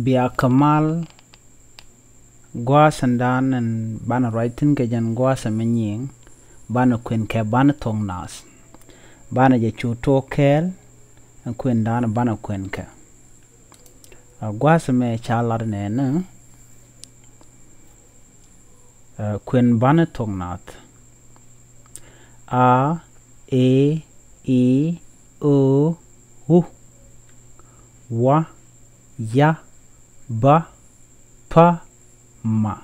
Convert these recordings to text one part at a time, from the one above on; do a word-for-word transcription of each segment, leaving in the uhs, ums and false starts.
Bia kɛ mal gua̱a̱th ɛn dan ɛn banɛ ruac thi̱n kɛ jɛn gua̱a̱th ɛmɛ nyiŋ, banɛ kuën kɛ banɛ thok naath. Banɛ jɛ cu tok kɛɛl ɛn kuën dan banɛ kuën kɛ. A gua̱a̱th ɛmɛ ca lat nɛɛni, ɛ, kuën banɛ thok naath. A, e, i, o, u, wa, ya, ba, pa, ma,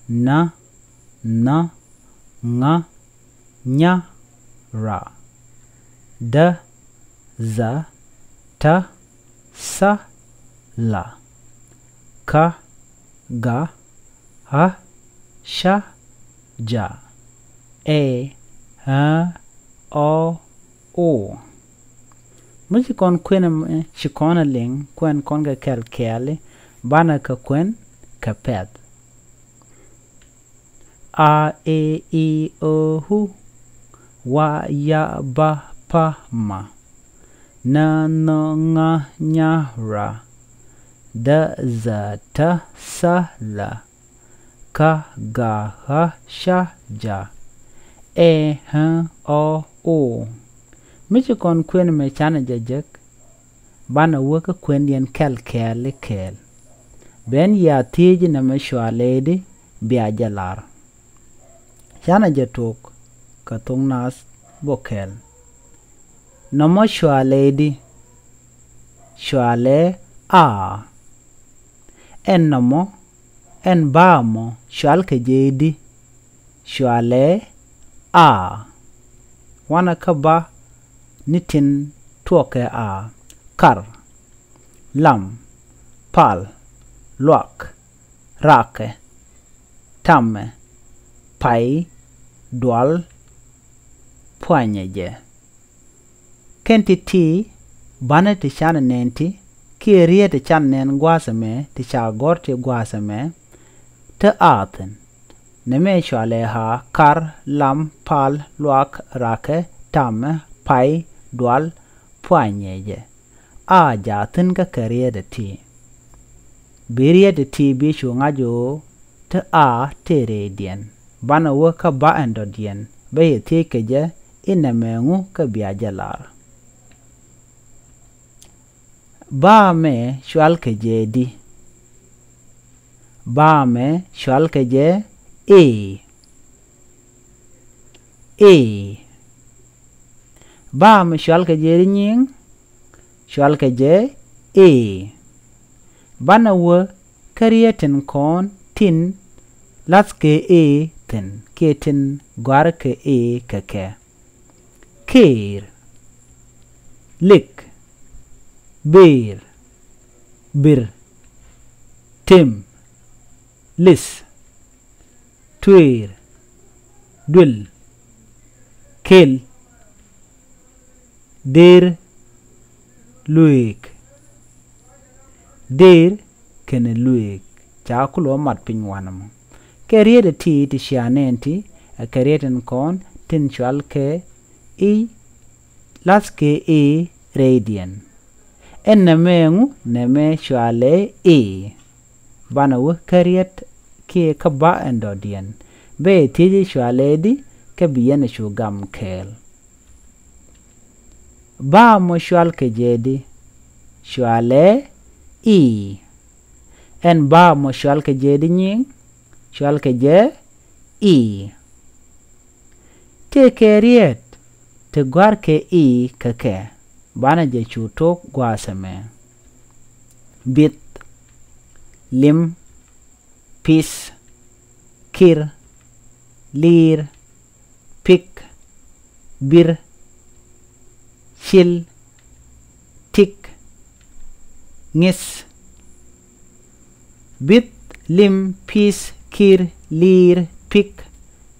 na, nha, ŋa, nya, ra, da, dha, ta, tha, la, ka, ga, ɣa, ca, ja, ɛ, ɣä, ɔ, o. Mi ci kɔn kuën ɛmɛ ci kɔn ɛ liŋ, kuɛn kɔn kɛ kɛl kɛɛli, banɛ kɛ kuën kɛ pɛ̈th. A, e, i, o, u, wa, ya, ba, pa, ma, na, nha, ŋa, nya, ra, da, dha, ta, tha, la, ka, ga, ɣa, ca, ja, ɛ, ɣä, ɔ, o. Mi ci kɔn kuën ɛmɛ canɛ jɛ jek, banɛ wä kä kuëndiɛn kɛl kɛɛli kɛɛl. Ben ya thiec nɛmɛ cualɛ i̱di bia jɛ lar. Canɛ jɛ tok kɛ thok naath bok kɛɛl. Nɔmɔ cualɛ i̱di? Cualɛ a. Ɛn nɔmɔ, ɛn ba mɔ cual kɛ jɛ i̱di? Cualɛ a. Wanɛ kä ba ni tin tuɔkɛ a: kar, lam, pal, luak, rakɛ, tamɛ, pay, dual, puanyɛ jɛ. Kɛn ti ti banɛ ti canɛ nɛn ti kiɛ riet ti canɛ nɛn gua̱a̱th ɛmɛ ti ca gɔ̱r ti gua̱a̱th ɛmɛ, te a thi̱n. Nɛmɛ cualɛ a: kar, lam, pal, luak, rakɛ, tamɛ, pay, dual, puanyɛ jɛ. A jaa thi̱n kä kɛ riet ɛ ti. Bi riet ɛ ti bi cu ŋa̱c ɣöö te a tëë rɛydiɛn. Banɛ wä kä ba ɛn dɔ̱diɛn, bä yɛ thiec kɛ jɛ i̱ nɛmɛ ŋu kä bia jɛ lar. Ba mɛ cual kɛ jɛ di? Ba mɛ cual kɛ jɛ e. E. Ba mɛ cual kɛ jɛ di nyiŋ? Cual kɛ jɛ e. Banɛ wä kä riet tin kɔn tin la̱thkɛ e thi̱n kiɛ tin gɔ̱a̱rkɛ e kɛ kɛ. Keer, lik, beer, bir, tem, lith, tueer, duël, kel, der, luëëk. Der kɛnɛ luëëk ca kulɛ wä mat piny wanɛ mɔ. Kɛ riet ɛ ti ti cia nɛn ti ɛ kɛ riet tin kɔn tin cual kɛ i̱ la̱thkɛ e rɛydiɛn. Ɛn nɛmɛ ŋu? Nɛmɛ cualɛ e. Banɛ wä kä riet kiɛ kä ba ɛn dɔ̱diɛn. Bɛ ɛ thiec i̱ cualɛ di kä bi yɛn ɛ cu gam kɛɛl. Ba mɔ cual kɛ jɛ di? Cualɛ i. Ɛn ba mɔ cual kɛ jɛ di nyiŋ? Cual kɛ jɛ i. Tëëkɛ riet ti gɔ̱a̱rkɛ i kɛ kɛ, banɛ jɛ cu tok gua̱a̱th ɛmɛ. Bith, lim, pith, kir, liir, pik, bir, cil, tik, ŋith. Bith, lim, pith, kir, liir, pik,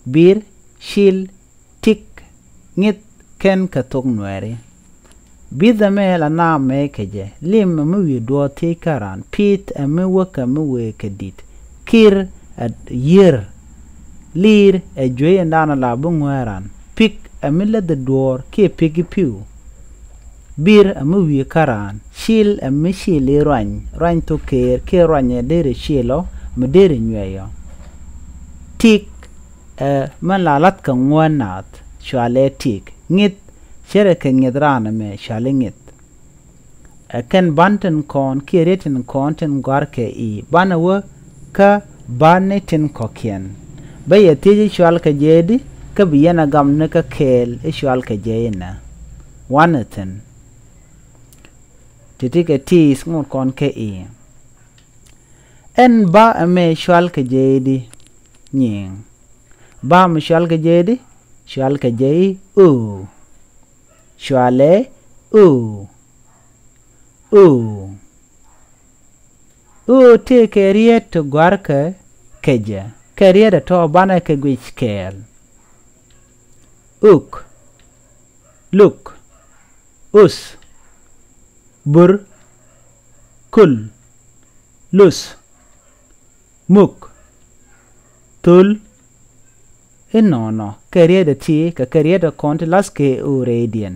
bir, cil, tik, ŋith kɛn kɛ thok nuɛɛri. Bith ɛmɛ la naam mɛ kɛ jɛ. Lim ɛ mi wi̱i̱ duɔɔth thiec kä raan. Pith ɛ mi wäkɛ mi wëë kɛ di̱t. Kir ɛ yiër. Liir ɛ juey ɛn daanɔ la bi ŋuɛɛran. Pik ɛ mi läthi duɔɔr kiɛ pik i̱ pi̱w. Bir ɛ mi wi̱i̱ kä raan. Cil ɛ mi cili ruany, ruany thok keer kiɛ ruany ɛ derɛ cil ɔ mi derɛ nyuɛy ɔ. Tik ɛ mi la lath kɛ ŋuäär naath, cualɛ tik. Ŋith, cɛ rɛ kɛ ŋith raan ɛmɛ, cuali ŋith. Ɛ kɛn ban tin kɔn kiɛ riet tin kɔn tin gɔ̱a̱r kɛ i̱, banɛ wä kä bani tin kɔ̱kiɛn. Bä yɛ thiec i̱ cual kɛ jɛ di, kä bi yɛn a gam ni kä kɛɛl i̱ cual kɛ jɛ inɛ. Wanɛ thi̱n. Ti̱ti̱ kɛ ti̱i̱th ŋot kɔn kɛ i̱. Ɛn ba ɛmɛ cual kɛ jɛ di nyiŋ. Ba ɛmɛ cual kɛ jɛ di, cual kɛ jɛ i̱, o. Cualɛ, o. O. O tëë kɛ riet ti gɔ̱a̱rkɛ kɛ jɛ, kɛ riet ɛ tɔ̱ banɛ kɛ guic kɛɛl. Uk, luk, us, bur, kul, lus, muk, thul. Inɔnɔ kɛ riet ɛ ti kɛ kɛ riet ɛ kɔn ti lath kɛ o rɛydiɛn.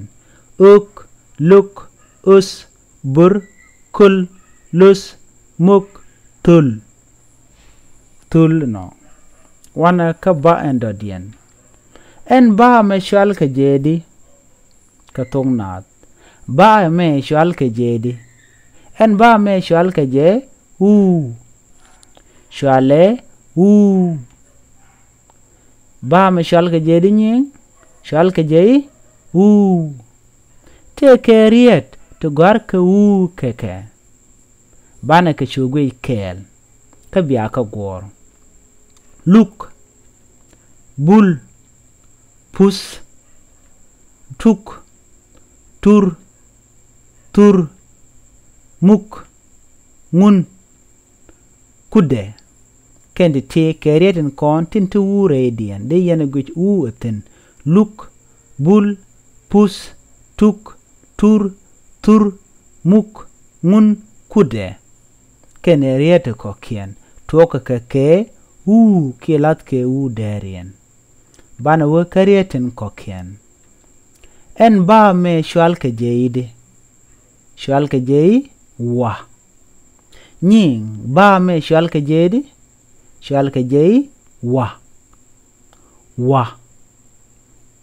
Uk, luk, us, bur, kul, lus, muk, thul. Thul nɔ. Wanɛ kä ba ɛn dɔ̱diɛn. Ɛn ba ɛmɛ cual kɛ jɛ di kɛ thok naath. Ba ɛmɛ cual kɛ jɛ di. Ɛn ba ɛmɛ cual kɛ jɛ uu. Cualɛ uu. Ba ɛmɛ cual kɛ jɛ di nyiŋ, cual kɛ jɛ i̱ uu. Tëë kɛ riet ti gɔ̱a̱rkɛ uu kɛ kɛ. Banɛ kɛ cu guic kɛɛl kä bia kä guɔ̱ɔ̱r. Luk, bul, puth, tuk, tur, thur, muk, ŋun, kudɛ. Kɛn ti ti kɛ riet tin kɔn tin ti wu rɛydiɛn dee yɛn ɛ guic wu ɛ thi̱n. Luk, bul, puth, tuk, tur, thur, muk, ŋun, kudɛ. Kɛn ɛ riet ti kɔ̱kiɛn tuɔɔkɛ kɛ kɛ wu kiɛ lath kɛ wu dɛɛriɛn. Banɛ wä kä riet tin kɔ̱kiɛn. Ɛn ba ɛmɛ cual kɛ jɛ i̱ di. Cual kɛ jɛ i̱ wa. Nyiŋ ba ɛmɛ cual kɛ jɛ i̱ di. Cual kɛ jɛ i̱ wa. Wa.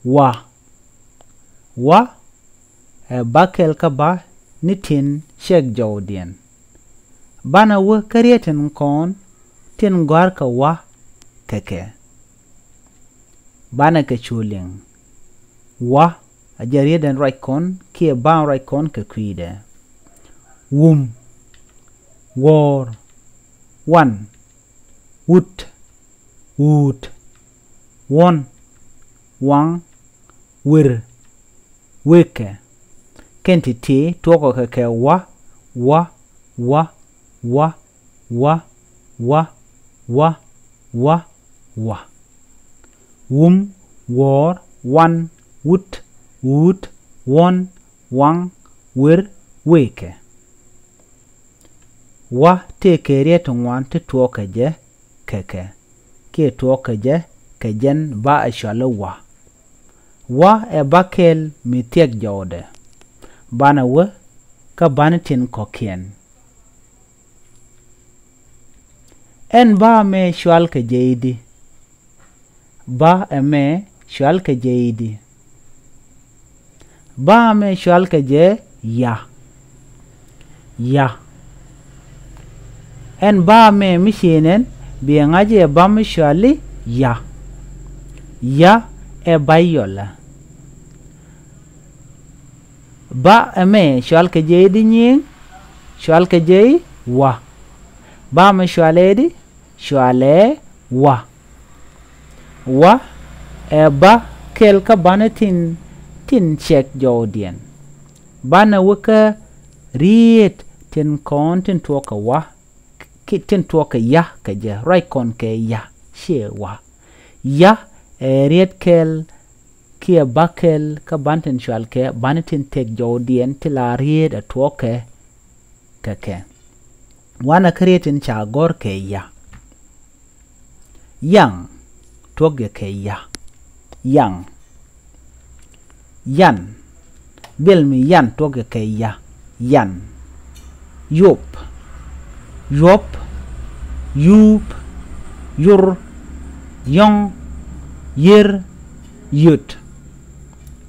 Wa. Wa. Ɛ ba kɛl kä ba ni tin cɛk jɔwdiɛn. Banɛ wä kä riet tin kɔn tin gɔ̱a̱rkɛ wa kɛ kɛ. Banɛ kɛ cu liŋ. Wa a jɛ riet ɛn ruac kɔn kiɛ ba ɛn ruac kɔn kɛ kui̱dɛ. Wum. Wɔɔr. Wan. Wut. Wuut. Wɔn. Waŋ. Wer. Wekɛ. Kɛn ti ti tuɔkɔ kɛ kɛ wa, wa, wa, wa, wa, wa, wa, wa, wa. Wum, wɔɔr, wan, wut, wuut, wɔn, waŋ, wer, wekɛ. Wa tëë kɛ riet ti ŋuan ti tuɔɔkɛ jɛ kɛ kɛ, kiɛ tuɔɔkɛ jɛ kɛ jɛn ba ɛ cuali wa. Wa ɛ ba kɛl mi thiɛk jɔwdɛ. Banɛ wä kä bani tin kɔ̱kiɛn. Ɛn ba ɛmɛ cual kɛ jɛ i̱ di. Ba ɛmɛ cual kɛ jɛ i̱ di. Ba ɛmɛ cual kɛ jɛ ya. Ya. Ɛn ba ɛmɛ mi ciënɛn biɛ ŋa̱c ɛ ba mi cuali ya. Ya ɛ ba yɔlä. Ba ɛmɛ cual kɛ jɛ i̱ di nyiŋ, cual kɛ jɛ i̱ wa. Ba ɛmɛ cual ɛ di, cualɛ wa. Wa ɛ ba kɛl kä banɛ tin, tin cɛk jɔwdiɛn. Banɛ wä kä riet tin kɔn tin tuɔɔkɛ wa, ki tin tuɔɔkɛ ya kɛ jɛ, ruac kɔn kɛ ya, ciɛ wa. Ya ɛ riet kɛl kiɛ ba kɛl kä ban tin cual kɛ banɛ tin thiɛk jɔwdiɛn ti la riet ɛ tuɔɔkɛ kɛ kɛ. Wanɛ kä riet tin ca gɔ̱r kɛ ya. Yaŋ, tuɔk jɛ kɛ ya. Yaŋ. Yan. Biɛl mi yan tuɔkɛ kɛ ya, yan. Yop, yuɔp, yuup, yur, yɔ̱ŋ, yër, yöt.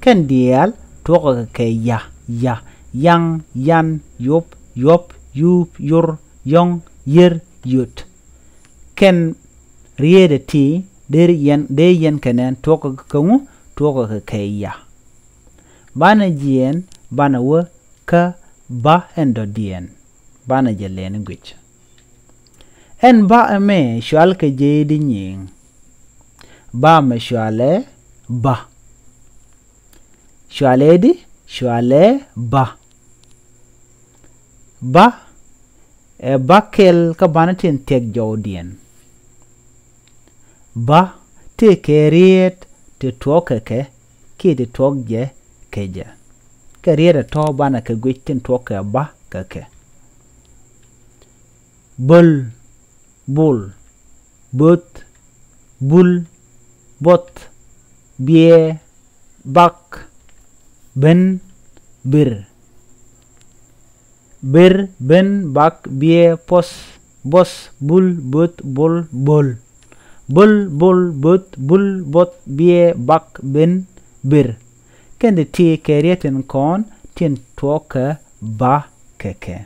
Kɛn diaal tuɔkɛ kɛ ya, ya, yaŋ, yan, yop, yuɔp, yuup, yur, yɔ̱ŋ, yër, yöt. Kɛn rietdɛ ti dee yɛn, dee yɛn kɛ nɛn tuɔkɛ kɛ ŋu, tuɔkɛ kɛ kɛ ya. Banɛ jiɛɛn, banɛ wä kä ba ɛn dɔ̱diɛn. Banɛ jɛ lɛn guic. Ɛn ba ɛmɛ cual kɛ jɛ di nyiŋ. Ba mɛ cualɛ ba. Cualɛ di, cualɛ ba. Ba ɛ ba kɛl kä banɛ tin thiɛk jɔwdiɛn. Ba tëë kɛ riet ti tuɔk kɛ kɛ kiɛ ti tuɔk jɛ kɛ jɛ. Kɛ riet ɛ tɔ̱ banɛ kɛ guic tin tuɔk kɛ ba kɛ kɛ. Böl, bul, böth, bul, buɔth, biɛ, bak, ben, bir. Bir, ben, bak, biɛ, puɔth, buɔth, bul, böth, bul, böl. Böl, bul, böth, bul, buɔth, biɛ, bak, ben, bir. Kɛn ti ti kɛ riet tin kɔn tin tuɔk kɛ ba kɛ kɛ.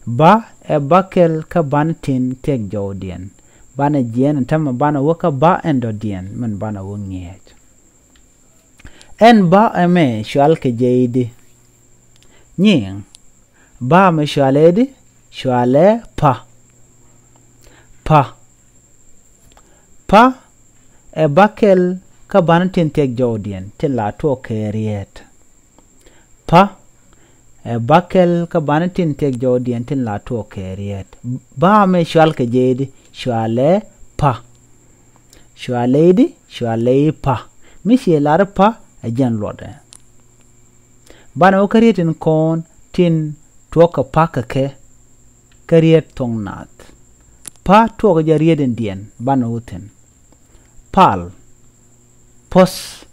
Ba ɛ ba kɛl kä banɛ tin thiɛk jɔwdiɛn. Banɛ jiɛɛn ɛn tämɛ banɛ wä kä ba ɛn dɔ̱diɛn min banɛ wä ŋiɛc. Ɛn ba ɛmɛ cual kɛ jɛ i̱di. Nyiŋ, ba mɛ cualɛ i̱di, cualɛ pa. Pa. Pa ɛ ba kɛl kä banɛ tin thiɛk jɔwdiɛn tin la tuɔk kɛ riet. Pa ɛ ba kɛl kä banɛ tin thiɛk jɔwdiɛn tin la tuɔk kɛ riet. Ba mɛ cual kɛ jɛ i̱di, cualɛ pa. Cualɛ i̱di, cualɛ i̱ pa. Mi ciɛ lar i̱ pa ɛ jɛn luɔtdɛ. Banɛ wä kä riet tin kɔn tin tuɔk kɛ pa kɛ kɛ. Kä riet thok naath. Pa tuɔk jɛ riet in diɛn banɛ wä thi̱n. Pal. Puɔth.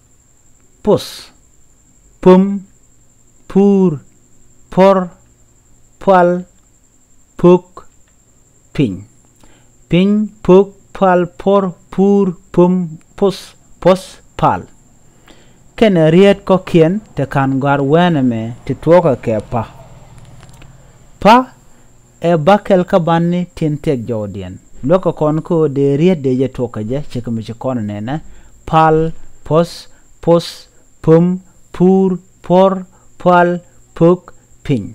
Puɔth. Pum. Puur. Puɔr. Pual. Pök. Piny. Piny, pök, pal, puɔr, puur, pum, puɔth, puɔth, pal. Kɛnɛ riet kɔ̱kiɛn ti ka̱n gɔ̱a̱r wɛnɛ mɛ ti tuɔkɛ kɛ pa. Pa ɛ ba kɛl kä banɛ tin thiɛk jɔwdiɛn. Luäkɛ kɔn kä ɣöö dee riet dee jɛ tuɔkɛ jɛ, cikɛ mi ci kɔn nɛnɛ. Pal, puɔth, puɔth, pum, puur, puɔr, pual, pök, piny.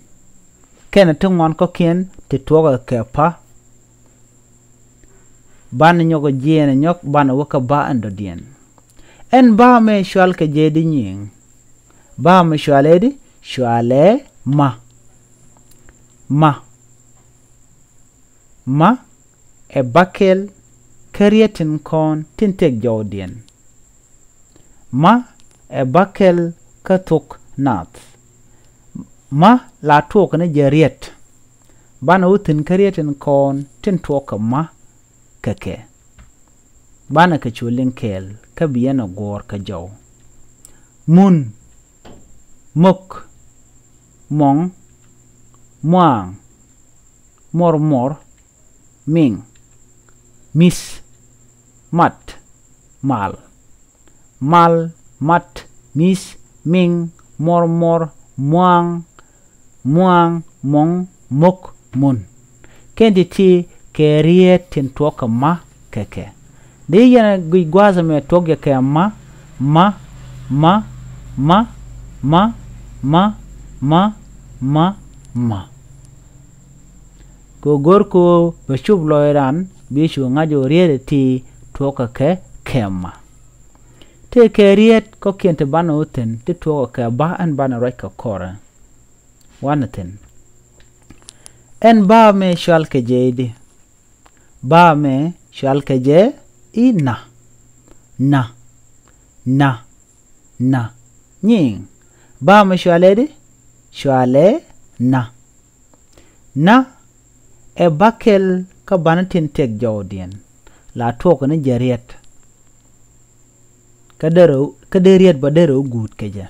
Kɛnɛ ti ŋuan kɔ̱kiɛn ti tuɔkɛ kɛ pa. Banɛ nyɔk jiɛɛn ɛ nyɔk banɛ wä kä ba ɛn dɔ̱diɛn. Ɛn ba mɛ cual kɛ jɛ di nyiŋ. Ba mɛ cualɛ di, cualɛ ma. Ma. Ma ɛ ba kɛl kä riet tin kɔn tin thiɛk jɔwdiɛn. Ma ɛ ba kɛl kä thok naath. Ma la tuɔk ni jɛ riet. Banɛ wä thi̱n kä riet tin kɔn tin tuɔk kɛ ma kɛ kɛ. Banɛ kɛ cu liŋ kɛɛl kä bi yɛn ɛ guɔ̱ɔ̱r kɛ jɔw. Mun. Mök. Mɔŋ. Muaaŋ. Muɔr muɔr. Miŋ. Mi̱th. Mat. Mal. Mal, mat, mi̱th, miŋ, muɔr muɔr, muaŋ, muaŋ, mɔŋ, mök, mun. Kɛn ti ti kɛ riet tin tuɔk kɛ ma kɛ kɛ. Dee yɛn a guic gua̱a̱th ɛmɛ tuɔk jɛ kɛ ma, ma, ma, ma, ma, ma, ma, ma, ma. Kɛ go̱r kɛ ɣöö bɛ cup lɔcdan bi cu ŋa̱c ɣöö riet ɛ ti tuɔɔk kɛ kɛ kɛma. Tëë kɛ riet kɔ̱kiɛn ti banɛ wä thi̱n ti tuɔɔk kɛ kɛ ba ɛn banɛ ruac kɛ kɔrɛ. Wanɛ thi̱n. Ɛn ba mɛ cual kɛ jɛ i̱di. Ba mɛ cual kɛ jɛ i̱ na. Na. Na. Na. Nyiŋ. Ba mɛ cualɛ i̱di. Cualɛ na. Na ɛ bakɛl kä banɛ tin tɛk jɔwdiɛn la tuɔk ni jɛ riɛt. Kä derɛ, kä dee riɛt bä derɛ wä guut kɛ jɛ.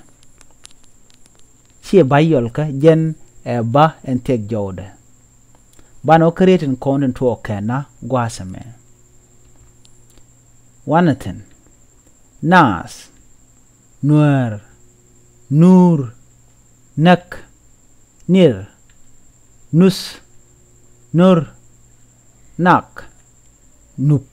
Ciɛ ba yɔlkä, jɛn ɛ ba ɛn thiɛk jɔwdɛ. Banɛ wä kä riet tin kɔn tin tuɔɔk kɛ na gua̱a̱th ɛmɛ. Wanɛ thi̱n. Naath. Nuäär. Nuur. Näk. Nir. Nuth. Nor. Nak. Nup.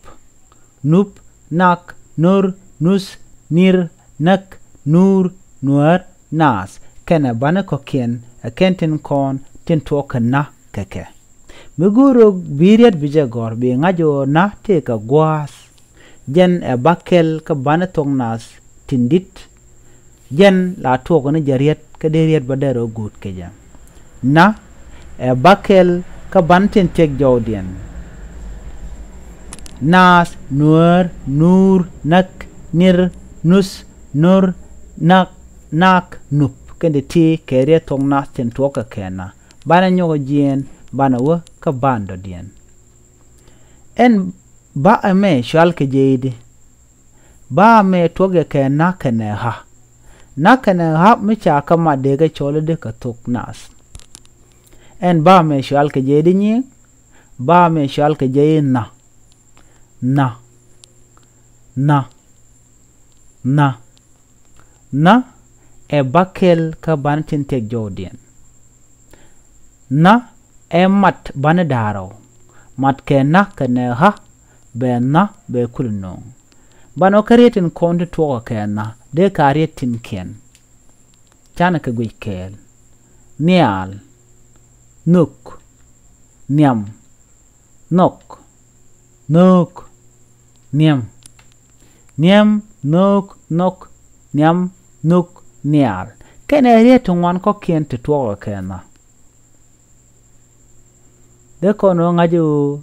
Nup. Nak. Nor. Nuth. Nir. Näk. Nuur. Nuäär. Naath. Kɛnɛ banɛ kɔ̱kiɛn ɛ kɛn tin kɔn tin tuɔɔk kɛ na kɛ kɛ. Mi go̱o̱r ɣöö bi riet bi jɛ gɔ̱r, bi ŋa̱c ɣöö na tëëkɛ gua̱a̱th. Jɛn ɛ ba kɛl kä banɛ thok naath tin di̱t. Jɛn la tuɔɔk ni jɛ riet kä dee riet bä dee rɔ guut kɛ jɛ. Na ɛ ba kɛl kä banɛ tin thiɛk jɔwdiɛn. Naath, nuäär, nuur, näk, nir, nuth, nor, nak, nak, nup. Kɛn ti ti kɛ riet thok naath tin tuɔɔk kɛ kɛ na. Banɛ nyɔk jiɛɛn, banɛ wä kä ban dɔ̱diɛn. Ɛn ba ɛmɛ cual kɛ jɛ i̱di. Ba ɛmɛ tuɔk yɛ kɛ na kɛnɛ ha. Na kɛnɛ ha mi ca kä mat dee kɛ cɔl i̱di kɛ thok naath. Ɛn ba ɛmɛ cual kɛ jɛ i̱di nyiŋ. Ba ɛmɛ cual kɛ jɛ i̱ na. Na. Na. Na. Na ɛ ba kɛl kä banɛ tin thiɛk jɔwdiɛn. Na ɛ mat banɛ da̱rɔw. Mat kɛ na kɛnɛ ha bɛ na bɛ kul no̱o̱ŋ. Banɛ wä kä riet tin kɔn ti tuɔɔk kɛ na dee ka riet tin kiɛn. Canɛ kɛ guic kɛɛl. Nhial. Nhök. Nhiam. Nhɔk. Nhöök. Nhiɛm. Nhiɛm, nhöök, nhɔk, nhiam, nhök, nhial. Kɛnɛ riet ti ŋuan kɔ̱kiɛn ti tuɔɔk kɛ na. Dee kɔn ɣöö ŋa̱c ɣöö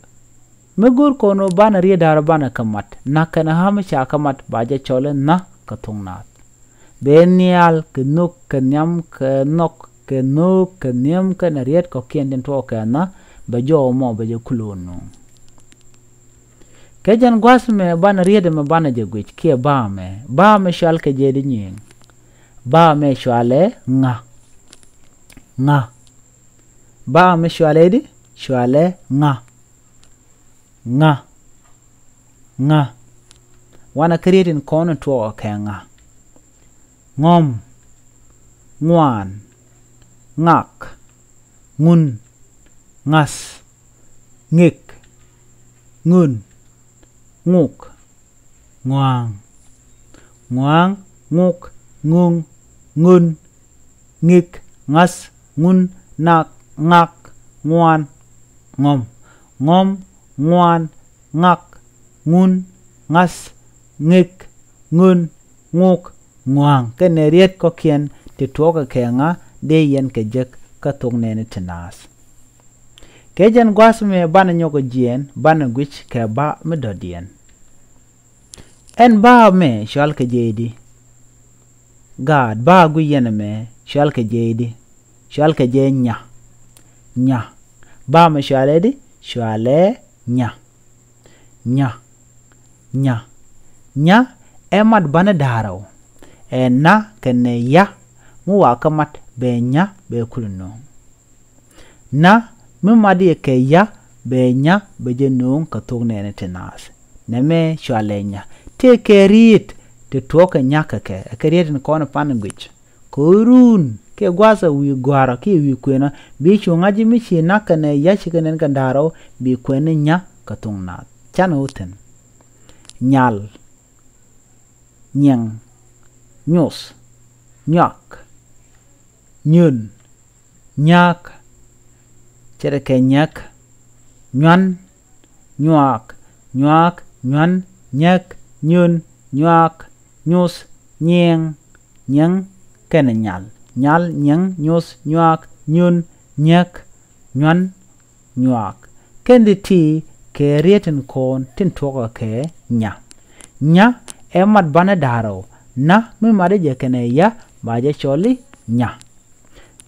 mi go̱o̱r kɔn ɣöö banɛ riet da̱rä banɛ kɛ mat, na kɛnɛ ha mi ca kɛ mat ba jɛ cɔl i̱ na kɛ thok naath. Bɛ nhial kɛ nhök kɛ nhiam kɛ nhɔk kɛ nhöök kɛ nhiɛm kɛnɛ riet kɔ̱kiɛn tin tuɔɔk kɛ na, bɛ jɔw mɔ bɛ jɛ kulon nu. Kɛ jɛn gua̱th mɛ banɛ riet mɛ banɛ jɛ guic kiɛ ba mɛ, ba mɛ cual kɛ jɛ i̱di nyiŋ. Ba mɛ cualɛ ŋa. Ŋa. Ba mɛ cualɛ i̱di, cualɛ ŋa. Ŋa. Ŋa. Wanɛ kä riet tin kɔn tuɔɔk kɛ ŋa. Ŋɔm. Ŋuan. Ŋak. Ŋun. Ŋa̱th. Ŋek. Ŋön. Ŋuk. Ŋua̱a̱ŋ. Ŋua̱a̱ŋ. Ŋuk. Ŋuŋ. Ŋön. Ŋek. Ŋa̱th. Ŋun. Nak. Ŋak. Ŋuan. Ŋɔm. Ŋɔm. Ŋuan. Ŋak. Ŋun. Ŋa̱th. Ŋek. Ŋön. Ŋuk. Ŋua̱a̱ŋ. Kɛnɛ riet kɔ̱kiɛn ti tuɔɔkɛ kɛ ŋa dee yɛn kɛ jek kä thok nɛɛni ti naath. Kɛ jɛn gua̱th mɛ banɛ nyɔk jiɛɛn banɛ guic kɛ ba mi dɔ̱diɛn. Ɛn ba mɛ cual kɛ jɛ i̱di. Gaat ba guic yɛn ɛmɛ cual kɛ jɛ i̱di. Cual kɛ jɛ nya. Nya. Ba mɛ cualɛ i̱di, cualɛ nya. Nya. Nya. Nya ɛ mat banɛ da̱rɛw. Ɛ na kɛnɛ ya mi wakä mat bɛ nya bɛ kul no̱o̱ŋ. Na mi mat yɛ kɛ ya bɛ nya bɛ jɛ no̱o̱ŋ kɛ thok nɛɛni ti naath. Nɛmɛ cualɛ nya. Tëë kɛ riet ti tuɔɔk kɛ nya kɛ kɛ, ɛ kɛ riet in kɔn pan guic. Kɛ ɣöö run kiɛ gua̱a̱thä wi̱i̱ gua̱a̱rä kiɛ wi̱i̱ kuënä bi cu ŋa̱c mi ci nak kɛnɛ ya̱c kɛ nɛn kɛ da̱rä bi kuɛn ni nya kɛ thuŋ naath. Canɛ wä thi̱n. Nyal. Nyiɛŋ. Nyuth. Nyuak. Nyön. Nyääk. Ce̱tkɛ nyäk. Nyuan. Nyuaak. Nyuaak. Nyuan. Nyäk. Nyön. Nyuaak. Nyuth. Nyiɛŋ. Nyiɛŋ kɛnɛ nyal. Nyal. Nyiɛŋ. Nyuth. Nyuaak. Nyön. Nyäk. Nyuan. Nyuaak. Kɛn di ti kɛ riet in ko̱o̱n tin tuɔkɛ kɛ nya. Nya ɛ mat banɛ da̱rɛw. Na mi mat jɛ kɛnɛ ya ba jɛ cɔl i̱ nya.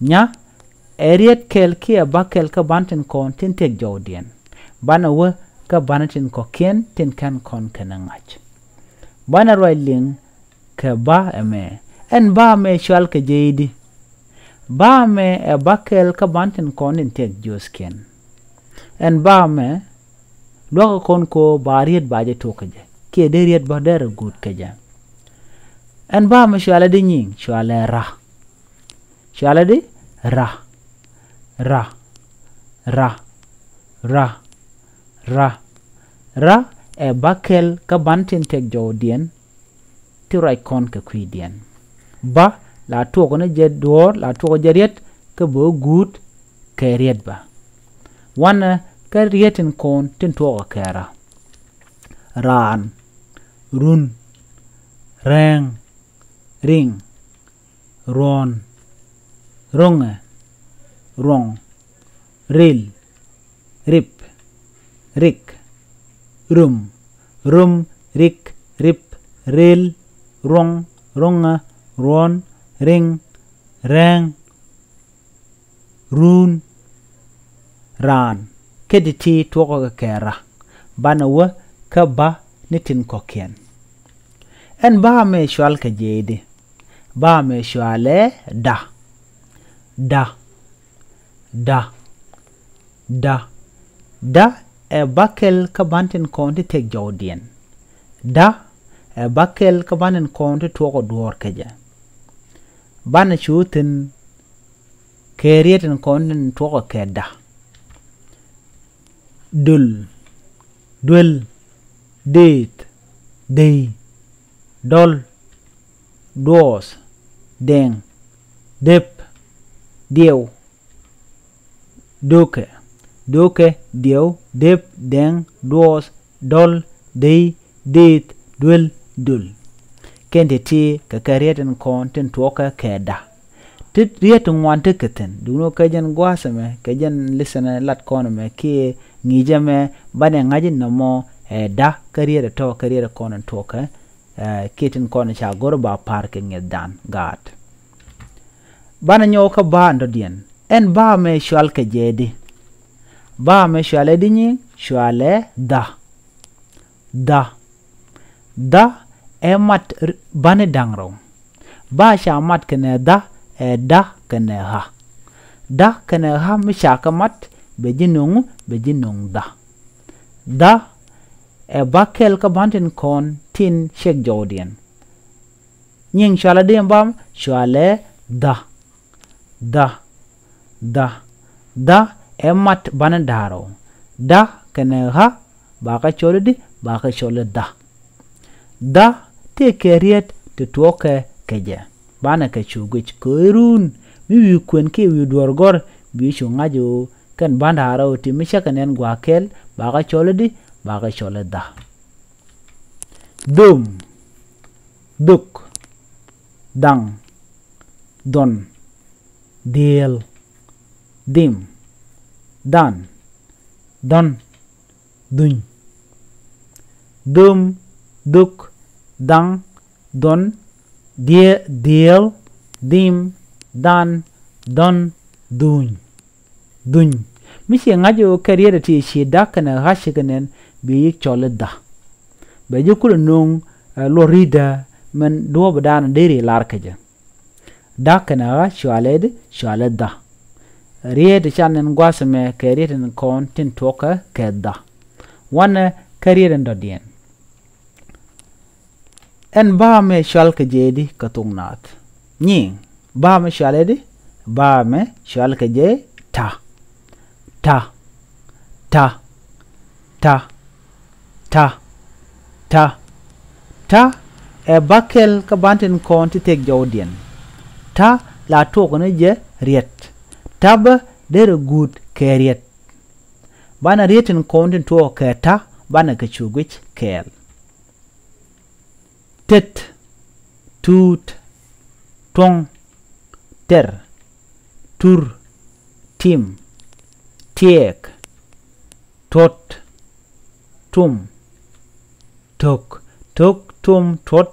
Nya ɛ riet kɛl kiɛ ba kɛl kä ban tin kɔn tin thiɛk jɔwdiɛn. Banɛ wä kä banɛ tin kɔ̱kiɛn tin kɛn kɔn kɛnɛ ŋa̱c. Banɛ ruac liŋ kɛ ba ɛmɛ. Ɛn ba ɛmɛ cual kɛ jɛ i̱di. Ba mɛ ɛ ba kɛl kä ban tin kɔn tin tɛk jiöthkiɛn. Ɛn ba mɛ luäkä kɔn ko ba riet ba jɛ tok kɛ jɛ kiɛ dee riet bä derɛ guut kɛ jɛ. Ɛn ba mɛ cualɛ di nyiŋ, cualɛ ra. Cualɛ di ra. Ra. Ra. Ra. Ra. Ra ɛ ba kɛl kä ban tin tɛk jɔwdiɛn ti ruac kɔn kɛ kui̱diɛn. Ba la tuɔk ni jɛ duɔɔr, la tuɔk jɛ riet kä bɛ wä guut kɛ riet bä. Wanɛ kä riet tin kɔn tin tuɔk kɛ ra. Raan. Run. Rɛɛŋ. Riŋ. Ruɔ̱n. Ruŋɛ. Ruɔŋ. Ril. Rip. Rik. Rum. Rum. Rik. Rip. Ril. Ruɔŋ. Ruŋä. Ruɔ̱n. Riŋ. Rɛɛŋ. Run. Raan. Kä ti ti tuɔkä kɛ ra. Banɛ wä kä ba ni tin kɔ̱kiɛn. Ɛn ba mɛ cual kɛ jɛ di. Ba mɛ cualɛ da. Da. Da. Da. Da ɛ ba kɛl kä ban tin kɔn ti tɛk jɔwdiɛn. Da ɛ ba kɛl kä ban tin kɔn ti tuɔk ɔ duɔɔr kɛ jɛ. Banɛ cu thin kɛ riet tin kɔn tin tuɔk ɔ kɛ da. Dul. Duel. Deeth. Dey. Dɔl. Duɔɔth. Dɛŋ. Dep. Diɛw. Dukɛ. Dukɛ. Diɛw. Dep. Dɛŋ. Duɔɔth. Dɔl. Dey. Deeth. Duel. Dul. Kɛn ti ti kɛ kɛ riet tin kɔn tin tuɔkɛ kɛ da. Ti riet ti ŋuan ti kɛ thi̱n duundɛ kä jɛn gua̱a̱th ɛmɛ kɛ jɛn li̱thɛnɛ lat kɔn ɛmɛ kiɛ ŋi̱i̱cɛ mɛ banɛ ŋa̱c in nɔmɔ ɛ da kä riet ɛ tɔ̱ kä riet ɛ kɔn in tuɔkɛ kiɛ tin kɔn ca go̱r ba pa̱a̱r kɛ ŋi̱ethdan gaat. Banɛ nyɔk kä ba in dɔ̱diɛn ɛn ba mɛ cual kɛ jɛ di. Ba mɛ cual ɛ di nyi cual ɛ dha. Dha. Dha ɛ mat bani da̱ŋ rɛw. Ba ca mat kɛnɛ dha ɛ da kɛnɛ ɣa. Da kɛnɛ ɣa mi ca kɛ mat bɛ ji̱ no̱ŋ bɛ ji̱ no̱ŋ dha. Dha ɛ ba kɛl kä ban tin kɔn tin cɛk jɔwdiɛn. Nyiŋ cualɛ di ɛn bam cualɛ dha. Dha. Dha. Dha ɛ mat banɛ da̱ŋ rɛw. Da kɛnɛ ɣa ba kɛ cɔl i̱di ba kɛ cɔl i̱ dha. Dha tëë kɛ riet ti tuɔkɛ kɛ jɛ. Banɛ kɛ cu guic kɛ ɣöö run mi wi̱i̱ kuën kiɛ wi̱i̱ duɔ̱ɔ̱r gɔ̱r bi cu ŋa̱c ɣöö kɛn banɛ da̱ŋ rɛw ti mi cä kɛ nɛn gua̱a̱k kɛl ba kɛ cɔl i̱di ba kɛ cɔl i̱ dha. Dhom. Dhok. Dhaŋ. Dhɔn. Dhieel. Dhim. Dhan. Dhɔn. Dhuny. Dhom. Dhok. Dhaŋ. Dhɔn. Dhieel. Dhim. Dhan. Dhɔn. Dhuny. Dhuny. Mi ci ŋa̱c ɣöö kɛ riet ɛ ti ci da kɛnɛ ɣa̱c ci kɛ nɛn bi yi cɔl i̱ dha. Bɛ ji̱ kulɛ no̱o̱ŋ luɔt ri̱tdä mɛn duɔ̱ɔ̱p dan deri lar kɛ jɛ. Da kɛnɛ ɣa̱c cualɛ di cualɛ dha. Riet i̱ can nɛn gua̱th ɛmɛ kɛ riet in kɔn tin tuɔkä kɛ dha. Wanɛ kɛ riet in dɔ̱diɛn. Ɛn ba mɛ cual kɛ jɛ di kɛ thok naath. Nyiŋ ba mɛ cual ɛ di ba mɛ cual kɛ jɛ ta. Ta. Ta. Ta. Ta. Ta. Ta ɛ ba kɛl kä ban tin kɔn ti thek jɔwdiɛn. Ta la tuɔk ni jɛ riɛt. Ta bä derɛ guut kɛ riɛt. Banɛ riet tin kɔn tin tuɔɔk kɛ ta̱ banɛ kɛ cu guic kɛɛl. Tet. Tuut. Tuɔ̱ŋ. Tɛr. Tur. Tim. Tiɛɛk. Tuɔ̱t. Tum. Tok. Tok. Tum. Tuɔ̱t.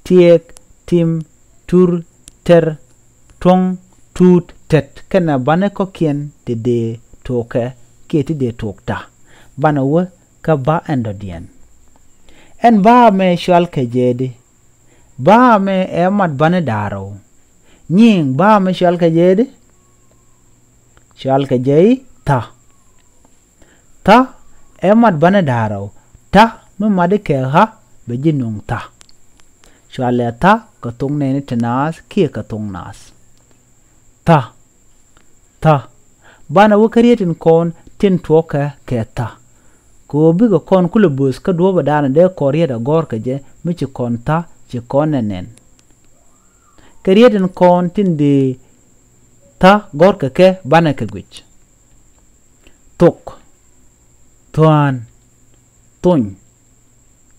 Tiɛɛk. Tim. Tur. Tɛr. Tuɔ̱ŋ. Tuut. Tɛt. Kɛnɛ banɛ kɔ̱kiɛn ti dee tuɔɔkɛ kiɛ ti dee tuɔɔk ta̱. Banɛ wä kä ba ɛn dɔ̱diɛn. Ɛn ba mɛ cual kɛ jɛ di. Ba mɛ ɛ mat banɛ da̱ŋ rɛw. Nyiŋ ba mɛ cual kɛ jɛ di. cɔalkɛ jɛ i̱ tha̱. Tha̱ ɛ mat banɛ da̱ŋ rɛw. Ta̱ mi mat i̱ kɛ ɣa̱ bɛ ji̱ nöŋ tha̱. Cɔalɛ tha̱ kɛ thok nɛɛni ti naath kiɛ kɛ thok naath. Tha̱. Tha̱. Banɛ wä kä riet in kɔn tin tuɔɔkɛ kɛ tha̱. Kɛ ɣöö bikɛ kɔn kulɛ böth kä duɔ̱ɔ̱pädan dee kɔn riet a gɔ̱r kɛ jɛ mi ci kɔn tha̱ ci kɔn nɛn nɛn. Kɛ riet in kɔn tin dee tha̱ gɔ̱rkɛ kɛ banɛ kɛ guic. Thok, thua̱a̱n, thony,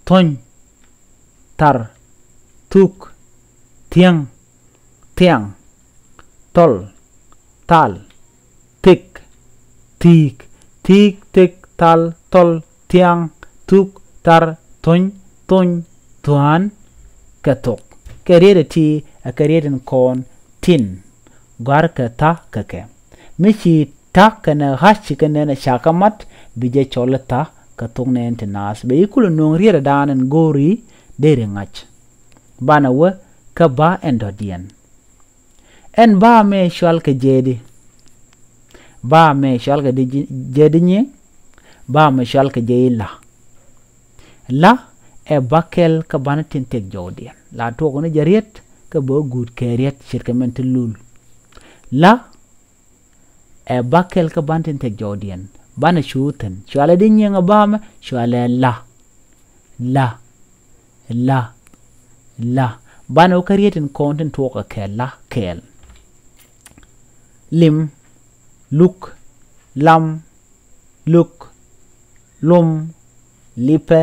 thony, thar, thuk, thiäŋ, thiaŋ, thɔl, thal, thik, thi̱i̱k, thi̱i̱k, thik, thal, thɔl, thiaŋ, thuk, thar, thony, thony, thua̱a̱n, kɛ thok. Kɛ riet ɛ ti ɛ kɛ riet in kɔn tin gɔ̱a̱rkɛ tha̱ kɛ kɛ. Mi ci ta̱ kɛnɛ ɣa̱c ci kɛ nɛn ɛ ca kɛ mat bi jɛ cɔl i̱ tha̱ kɛ thok nɛɛni ti naath. Bɛ ji̱ kulɛ nöŋ riet ɛ da̱a̱n ɛn go̱o̱ri deri ŋa̱c. Banɛ wä kä ba̱ ɛn dɔ̱diɛn. Ɛn ba̱ mɛ cɔalkɛ jɛ i̱di? Ba̱ mɛ cɔalkɛ jɛ i̱di nyiŋ? Ba̱ mɛ cɔalkɛ jɛ i̱ la̱. La̱ ɛ ba̱ kɛl kä ba̱n tin tëk jɔwdiɛn. La tuɔk ni jɛ riet kä bä guut kɛ riet ce̱tkɛ mɛn ti lul. La̱ ɛ ba̱ kɛl kä ba̱n tin tëk jɔwdiɛn. Banɛ cu thi̱n. Cɔalɛ i̱di nyiŋ ɛ ba̱ mɛ? Cɔalɛ la̱. La̱. La̱. La̱. Banɛ wä kä riet in kɔn tin tuɔɔkɛ kɛ la̱ kɛɛl. Lim, luk, lam, luk, lum, lipɛ,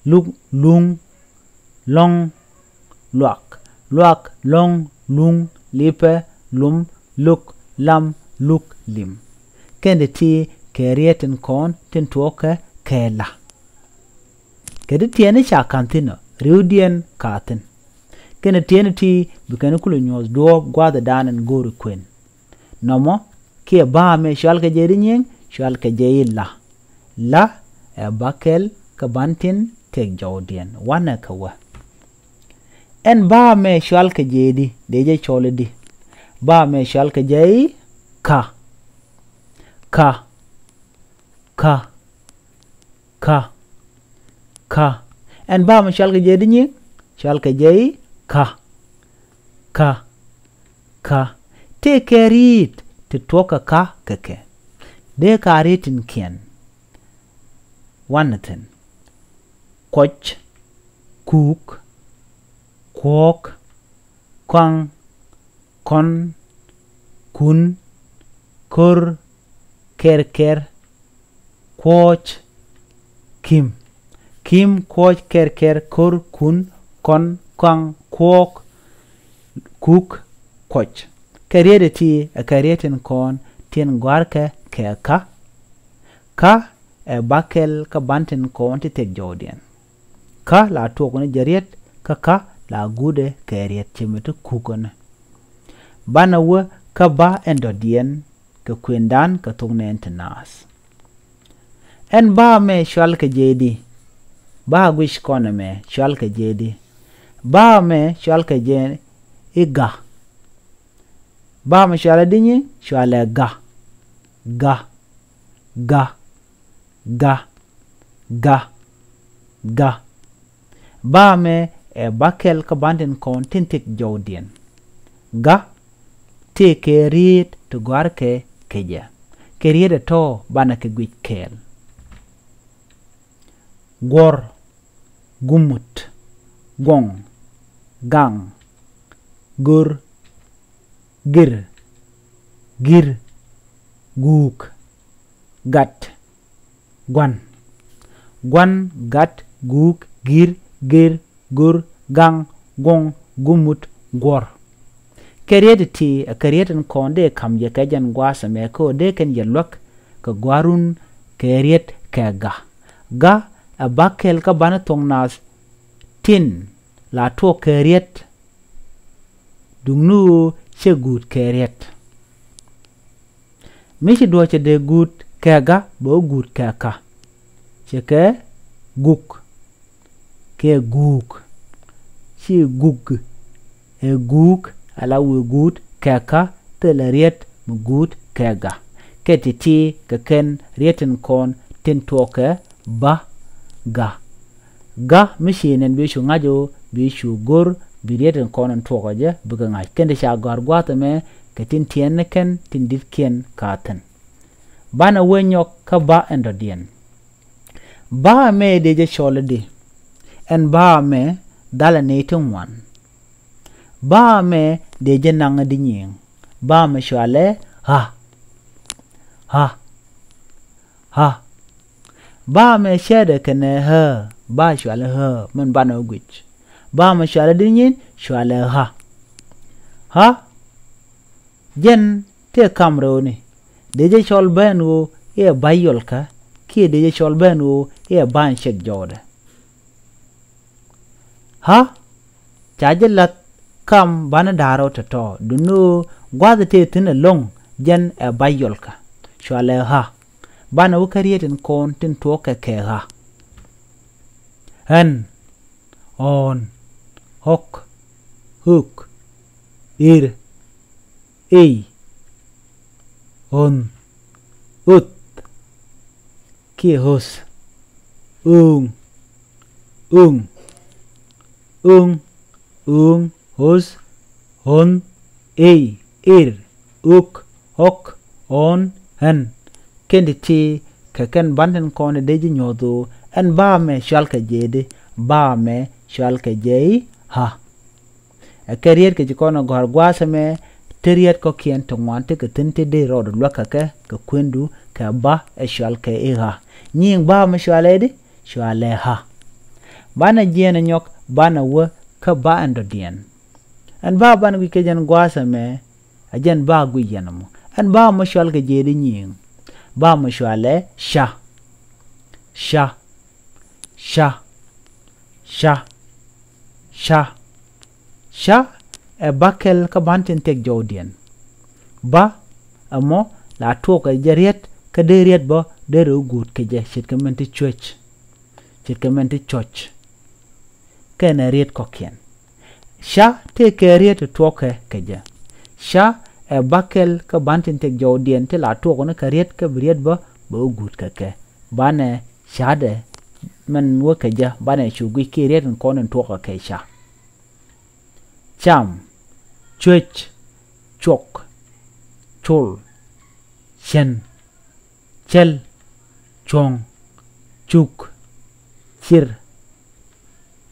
luk, luŋ, lɔ̱ŋ, luak, luak, lɔ̱ŋ, luŋ, lipɛ, lum, luk, lam, luk, lim. Kɛn ti ti kɛ riet in kɔn tin tuɔɔkɛ kɛ la̱. Kɛ ti tiɛɛni ca ka̱n thi̱n ɔ, ri̱wdiɛn ka thi̱n. Kɛn ti tiɛɛni ti bi kɛn kulɛ nyuɔ̱th duɔ̱ɔ̱p gua̱a̱thdan ɛn go̱o̱ri kuën. Nɔmɔ kiɛ ba̱a̱ mɛ cɔalkɛ jɛ i̱di nyiŋ? Cɔalkɛ jɛ i̱ la̱. La̱ ɛ ba̱ kɛl kä ba̱n tin tëk jɔwdiɛn. Wanɛ kɛ wä. Ɛn ba̱a̱ mɛ cɔalkɛ jɛ i̱di? Dee jɛ cɔl i̱di? Ba̱a̱ mɛ cɔalkɛ jɛ i̱ ka̱. Ka̱. Ka̱. Ka̱. Ka̱. Ɛn ba̱a̱ mɛ cɔalkɛ jɛ i̱di nyiŋ? Cɔalkɛ jɛ i̱ ka̱. Ka̱. Ka̱. Tëëkɛ riet ti tuɔ̱kɛ ka̱ kɛ kɛ. Dee ka riet tin kiɛn. Wanɛ thi̱n. Kuɔc, kuuk, kuɔ̱ɔ̱k, kɔaŋ, kɔn, kun, ko̱r, kɛrkɛr, kuɔ̱ɔ̱c, ki̱m. Ki̱m, kuɔ̱ɔ̱c, kɛrkɛr, ko̱r, kun, kɔn, kɔaŋ, kuɔ̱ɔ̱k, kuk, kuɔc. Kɛ riet ɛ ti ɛ kɛ riet tin kɔn tin gɔ̱a̱rkɛ kɛ ka̱. Ka̱ ɛ ba̱ kɛl kä ba̱n tin kɔn ti tëk jɔwdiɛn. Ka̱ la tuɔk ni jɛ riet kä ka̱ la guutdɛ kɛ riet ci mi ti kuk ɣän. Banɛ wä kä ba̱ ɛn dɔ̱diɛn kɛ kuëndan kɛ thok nɛɛni ti naath. Ɛn ba̱a̱ mɛ cɔalkɛ jɛ i̱di? Ba̱a̱ guic kɔn ɛmɛ cɔalkɛ jɛ i̱di? Ba̱a̱ mɛ cɔalkɛ jɛ i̱ ga̱. Ba̱a̱ mɛ cɔalɛ i̱di nyiŋ? Cɔalɛ ga̱. Ga̱. Ga̱. Ga̱. Ga̱. Ga̱. Ba̱a̱ mɛ ɛ ba̱ kɛl kä ba̱n tin kɔn tin tëk jɔwdiɛn. Ga̱ tëëkɛ riet ti gɔ̱a̱rkɛ kɛ jɛ. Kɛ riet ɛ tɔ̱ banɛ kɛ guic kɛɛl. Guɔ̱r, gumut, guɔ̱ŋ, gaŋ, go̱r, gir, gi̱r, guuk, gat, gua̱n. Gua̱n, gat, guuk, gi̱r, gir, go̱r, gaŋ, guɔ̱ŋ, gumut, guɔ̱r. Kɛ riet ti, kɛ riet in kɔn dee ka̱m jɛ kɛ jɛn gua̱a̱th ɛmɛ kɛ ɣöö dee kɛn jɛ luäk kɛ gua̱a̱run kɛ riet kɛ ga̱. Ga̱ ɛ ba̱ kɛl kä ba̱n thok naath tin la tuɔɔk kɛ riet. Duŋni ɣöö cɛ guut kɛ riet. Mi ci duɔ̱ɔ̱cɛ dee guut kɛ ga̱ bɛ wä guut kɛ ka̱. Cɛ kɛ guk kɛ guuk. Ci guk ɛ guuk ala wëë guut kɛ ka̱ thilɛ riet mi guut kɛ ga̱. Kɛ ti̱ti̱ kɛ kɛn riet tin kɔn tin tuɔɔkɛ ba, ga. Ga mi ci nɛn bi cu ŋa̱c ɣöö bi cu go̱r bi riet tin kɔn in tuɔɔkɛ jɛ bikɛ ŋa̱c. Kɛn ti ca gɔ̱a̱r gua̱a̱th ɛmɛ kɛ tin tiɛɛn ni kɛn tin di̱tkiɛn ka thi̱n. Banɛ wä nyɔk kä ba ɛn dɔ̱diɛn. Ba ɛmɛ dee jɛ cɔl i̱di? Ɛn ba ɛmɛ dhalɛ nɛy ti ŋuan. Ba ɛmɛ dee jɛ naŋ i̱di nyiŋ? Ba ɛmɛ cɔalɛ ɣa. Ɣa. Ɣa. Ba ɛmɛ cɛɛtdɛ kɛnɛ ɣä. Ba cɔalɛ ɣä, min banɛ wä guic. Ba ɛmɛ cɔalɛ i̱di nyiŋ? Cɔalɛ ɣa. Ɣa. Jɛn tëë kam rɛwni, dee jɛ cɔl bä ɛn ɣöö i̱ ɛ ba yɔlkä, kiɛ dee jɛ cɔl bä ɛn ɣöö i̱ ɛ ba in cɛk jɔwdɛ. Ɣä, ca jɛ la̱th kam banɛ da̱ŋ rɛw tɔ̱tɔ̱, duŋni ɣöö gua̱a̱th tëë thi̱n ɛlɔ̱ŋ, jɛn ɛ ba yɔlkä. Cɔalɛ ɣä. Banɛ wä kä riet tin kɔn tin tuɔɔkɛ kɛ ɣä. Ɣän, ɣɔ̱ɔ̱n, ɣɔ̱k, ɣök, i̱r, i̱, ɣɔ̱n, ɣöth, kiɛ ɣöth, ɣööŋ, ɣööŋ, ɣööŋ, ɣööŋ, ɣöth, ɣɔ̱n, i̱, i̱r, ɣök, ɣɔ̱k, ɣɔ̱ɔ̱n, ɣän. Kɛn ti̱ti̱ kɛ kɛn ban tin kɔn in dee ji̱ nyuɔ̱th ɣöö ɛn ba ɛmɛ cɔalkɛ jɛ i̱di? Ba ɛmɛ cɔalkɛ jɛ i̱ ɣä. Ɛ kɛ riet kɛ ci kɔn ɛ gɔ̱a̱r gua̱a̱th ɛmɛ, te riet kɔ̱kiɛn ti ŋuan tekɛ thi̱n ti dee rɔɔdu luäk kɛ kɛ, kɛ kuendu kɛ ba ɛ cɔalkɛ i̱ ɣä. Nyiŋ ba ɛmɛ cɔalɛ i̱di? Cɔalɛ ɣä. Banɛ jiɛɛn ɛ nyɔk, banɛ wä kä ba ɛn dɔ̱diɛn. Ɛn ba banɛ guic kɛ jɛn gua̱a̱th ɛmɛ, ɛ jɛn ba guic yɛn ɛmɔ. Ɛn ba ɛmɔ cɔalkɛ jɛ i̱di nyiŋ? Ba ɛmɔ cɔalɛ ca. Ca. Ca. Ca. Ca. Ca ɛ ba kɛl kä ban tin tëk jɔwdiɛn. Ba ɛmɔ la tuɔɔkɛ jɛ riet, kä dee riet bä dee rɛ wä guut kɛ jɛ ce̱tkɛ min ti cuec. Ce̱tkɛ min ti cuec. Kɛnɛ riet kɔ̱kiɛn. Ca tëëkɛ riet ti tuɔɔkɛ kɛ jɛ. Ca ɛ ba kɛl kä ban tin tëk jɔwdiɛn ti la tuɔɔk ni kɛ riet kä bi riet bä bɛ wä guut kɛ kɛ. Banɛ ca̱dɛ min wä kɛ jɛ, banɛ cu guic kiɛ riet in kɔn in tuɔɔkɛ kɛ ca. Cam, cuec, cuɔk, col, cɛn, cɛl, cuɔ̱ŋ, cuk, cir,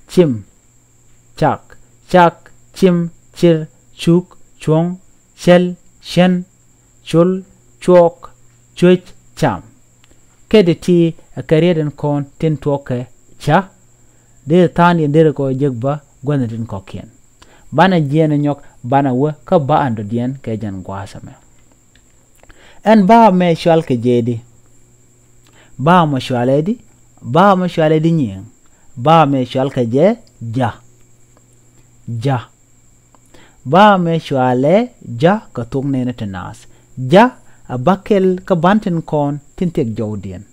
cim, cak. Cak, cim, cir, cuk, cuɔ̱ŋ, cɛl, cɛn, col, cuɔk, cuec, cam. Kɛ ti̱ti̱ ɛ kɛ riet in kɔn tin tuɔɔkɛ ca. Dee tha̱a̱ŋdiɛn dee rɛ kɔ jek bä gua̱thni tin kɔ̱kiɛn. Banɛ jiɛɛn ɛ nyɔk, banɛ wä kä ba ɛn dɔ̱diɛn kɛ jɛn gua̱a̱th ɛmɛ. Ɛn ba ɛmɛ cɔalkɛ jɛ i̱di? Ba ɛmɔ cɔalɛ i̱di? Ba ɛmɔ cɔalɛ i̱di nyiŋ? Ba ɛmɛ cɔalkɛ jɛ ja. Ja. Ba ɛmɛ cɔalɛ ja kɛ thok nɛɛni ti naath. Ja ɛ ba kɛl kä ban tin kɔn tin tëk jɔwdiɛn.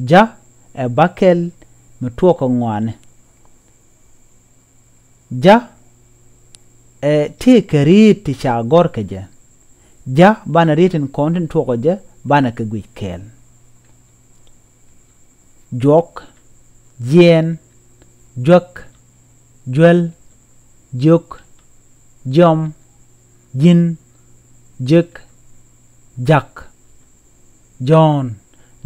Ja ɛ ba kɛl mi tuɔɔkɛ ŋɔaani. Ja ɛ tëëkɛ riet ti ca gɔ̱r kɛ jɛ. Ja banɛ riet tin kɔn tin tuɔɔkɛ jɛ, banɛ kɛ guic kɛɛl. Juɔk, jiɛɛn, juäk, juäl, jiök, jiɔm, ji̱n, jek, jak. Jɔ̱ɔ̱n,